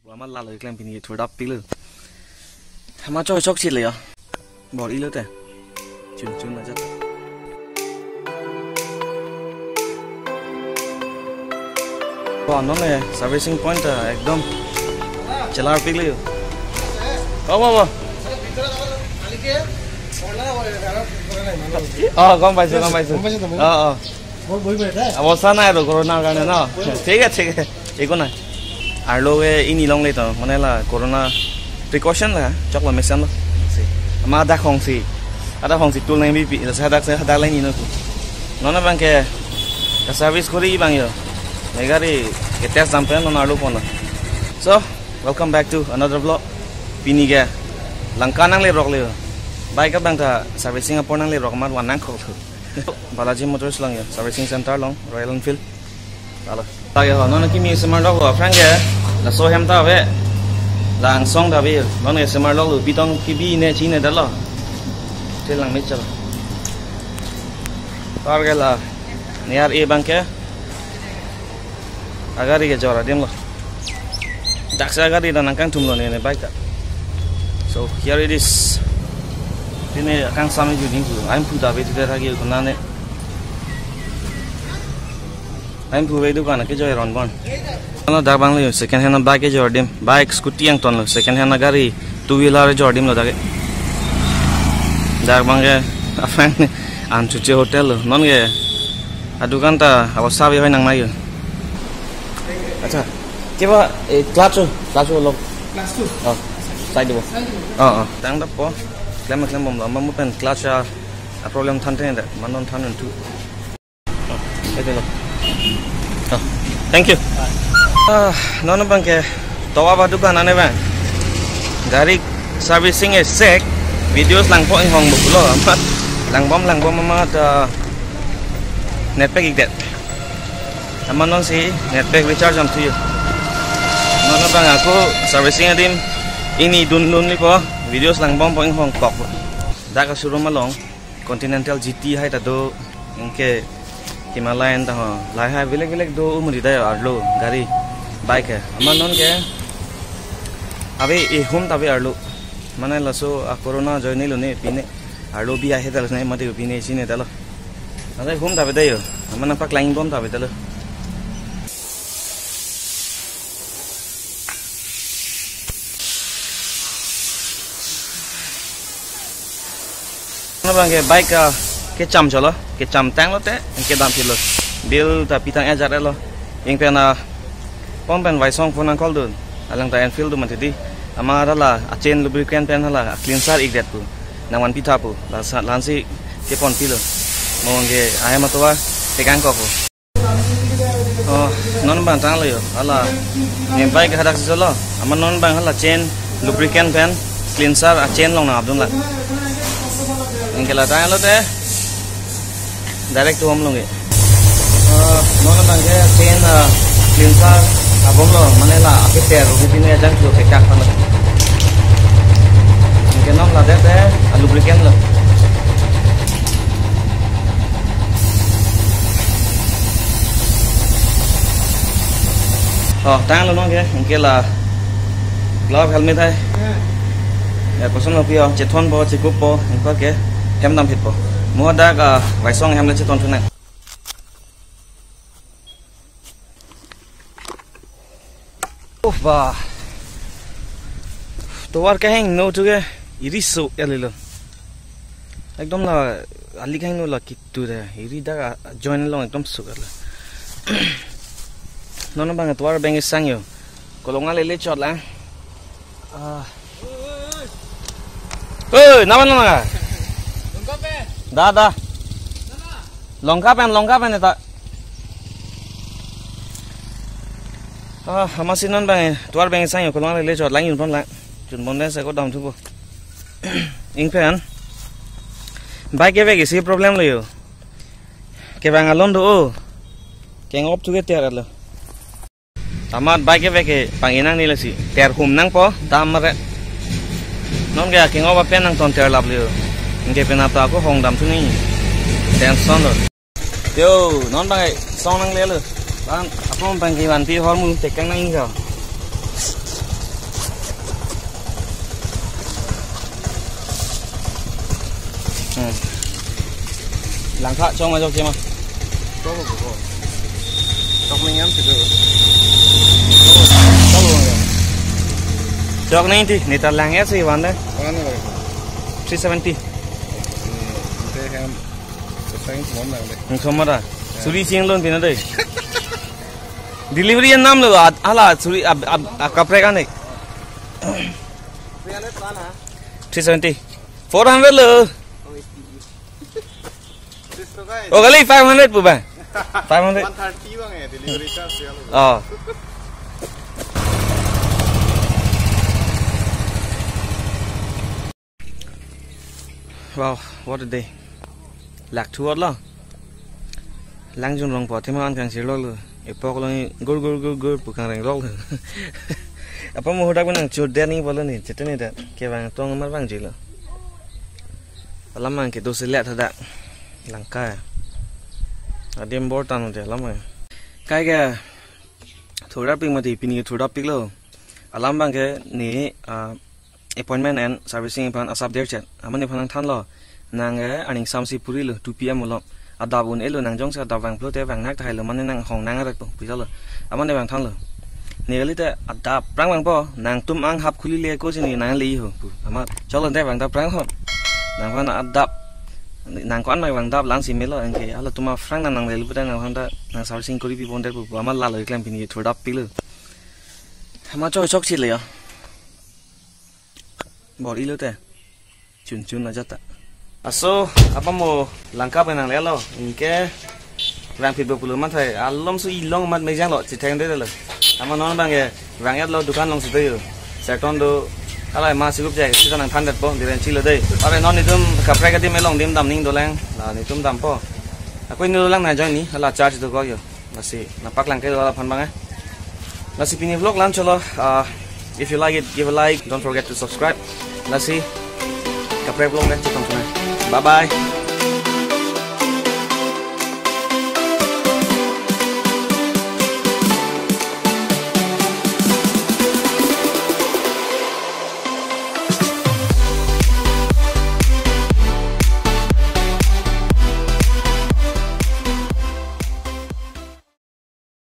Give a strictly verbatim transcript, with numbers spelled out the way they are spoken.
Amat lalo klem pini thurdap pilo. Hama choi chok chit le ya. Bor-ilo te. Chun chun aja. Wah, non le servicing point ta ekdom chelar pik le yo. Oh, wah, wah. Oh, গম পাইছো, গম পাইছো। গম পাইছো তুমি? অ, অ। মই বহি বহি এটা। অৱস্থা নাই আৰু কৰোণাৰ কাৰণে ন? ঠিক আছে, ঠিক আছে। একো নাই। Arlo ke ini longle to, mane la corona precaution la, choklo mesen lo. Si. Ama dak hongsi. Ada hongsi tul nang bipi, sa dak sa dak lain ino tu. Non abang ke service kori abang yo. Ne gari ke test dam pen non arlo pon. So, welcome back to another vlog. Pini ke Langka nanglerok le. Bike abang ta servicing apor nanglerok amat van nangkok tu. Balaji Motors along ya, servicing center along, Royal Enfield. Alo. Lake ho, non kimi semarlo ho, aphrang ke, laso hem ta ave, la angsong ta ave, non ke semarlo lo, pitong kibi ne chinine detlo. Thil lang mechal. Par ke la, niar e abang ke, agari kejor adim lo. Dak sa agari ta nangkangthum lo ne, ne bike ta. So here it is. Pine kangsam juding tu. Aim phu ta be tu ta ki kuna ne. Aim phu be dukan kejor ron bon. Ano dak abang lo second hand bike kejor adim. Bike, scooty angton lo. Second hand agari, two wheeler kejor adim lo dak ke. Dak abang ke aphrang ne Anchuche Hotel lo. Non ke adukan ta awasa be hoi nang mai yo. Acha, ke ba, eh, clutch o, clutch o lo. Class two. Oh, side bo. Side bo. Oh, oh. Tang dap po. Klem klem bom lo. Mamu pen clutch a, a problem than than da. Manon than tu. Oh, ete lo. Oh, thank you. Ah, non abang ke towa ba dukan ane bang. Gari servicing e sek videos langpo inghong bukulo amat. Langbom langbom amat, ah, net pack ikdet. Amat non si net pack recharge am thuyo. Non abang ako servicing adim ini dun dun lipo videos langbompo inghong kok. Dak a showroom along Continental G T hai ta do, anke Himalayan ta ho. Lahai hai belek belek do umri da yo arlo gari bike hai. Amat non ke ave e hum ta ave arlo. Mane laso a corona ajoine lo ne pine. Arlo bi ahe ta lo ne mate pine chinine detlo. Ante hum ta ave da yo. Amat nangpaklang bom ta ave detlo. Nabang ke bike, ah, kecham cholo, kecham tanglo te, kedam philo. Bill ta pitang ejar lo. Ing pen, ah, pom pen Vaisong phone nang call dun. Alang ta Enfield dun mati di. Ama hala, a chain lubricant pen hala, a cleanser ikdet pu. Nangvan pitha pu. La sa, lansi kepon philo. Mong ke, ahem atovar, tekang kok pu. Oh, non bang tanglo yo. Hala. Ne bike hadak si cholo. Amat non bang hala chain, lubricant pen, cleanser, a chain along nang apdun la. Anke la tanglo te. Direct to home longe. Oh, non bang ke chain, ah, cleanser, abom lo, mane la, ake ter, rugi pine ajang lo, kekak pano. Anke non la te, te, a lubricant lo. Oh, tanglo non ke, anke la glove helmet hai. Ya, koson lo pio, chethon po, chekup po, anke ke, hem dam phit po. Mo dak, ah, Vaisong hem le chethon thunai. Oh, ba. Tovar kehingno tu ke iri so ya lelo. Ekdom la ali kehingno la kitu de. Iri dak a join along ekdom so ya la. Non bang tovar beng sang yo. Kolonga lele chot la. Ah. Oi, nama nama ka? Da, da. Longka pen, longka pen eta. Ah, amatsi non bang, tovar beng sang yo, kolonga lele chot lang yun pon lang. Chun pon deng sa ko dam thupo. Ing pen. Bike kevek isi problem lo yo. Kevang alon do o. Keng op tu ke tiar lo. Amat bike kevek ke pang inang ni lasi. Ter hum nangpo, dam mare. Non ke aking oba pen nangton ter lap liu. Anke penap ta ako hong dam tu ni. Tension lo. Yo, non bang song nangle lo. Bang, apom bang ke vanpi hormu tekang nang ingka. Langtha chong ma chokche ma? Chok lo ko. Chok nang yam sih tu. Chok nang ti, ne ta lang ya sih wan deh. Mana lagi? Three seventy. Hmm, ante hem. Sesang semua nang deh. Nang semua dah. Suri sing lon pina deh. Delivery anam lo, ad-, hala suri ab, ab, ab, kaprek anek. Three seventy. Four hundred lo. Oh, kali five hundred pu ba? Five hundred. One thirty bang ya, delivery charge ya lo. Oh. Wow, what a day. Lak thu lo. Langjun rong po thema an kang sirlo lo. Epok lo gur gur gur gur pu kang reng lo. Apa mo hodak nang chur der ni bolo ni, chete ni da. Kevang tong mar bang jilo. Alam mang ke dosi lihat ada langka. Adim bor tan de alam mang. Kai ke thurda pik mati pini thurda pik lo. Alam bang ke ni, ah, appointment and servicing aphan asap der chet. Amat nephan nang thanlo. Nang, eh, aning samsi puri lo, two P M lo. Adap un-e lo nang jongsi adap vang pulote vang nak tahai lo mane nang hong nang arat po. Puja lo. Amat ne vang thanlo. Ne kali te adap prang vang po. Nangtum anghap khuli le ko sini nang le ho. Pu. Amat cholo te vang ta prang ho. Nangphan adap. Nang ko-an mai vang dap lang si melo anke. Hala tuma frang nang nang le lu puta nangphan ta nang servicing kori pi pon der pu. Amat lalo iklem pini thurda pik lo. Amat chok chok si le ya. Bor-i lo te. Chun chun aja ta. Aso, apa mo langkap nang le lo. Anke vang phit bo pulo mat hai. Alom su ilong mat mejang lo. Chitheng de lo. Amat non bang ke vang yat lo dukan long si to yo. Sekton do. Alai ma sigup jai. Sita nang than det po. Diren chi lo dei. Are non netum kaprek adim elong dim dam ning dolang. La netum dam po. Ako ini dolang na join ni. Hala charge do ko yo. Lasi, napak lang ke dola phan bang eh. Lasi pini vlog la-an cholo. Ah, if you like it, give a like. Don't forget to subscribe. Lasi, kaprek vlog le chetong sunai. Bye bye.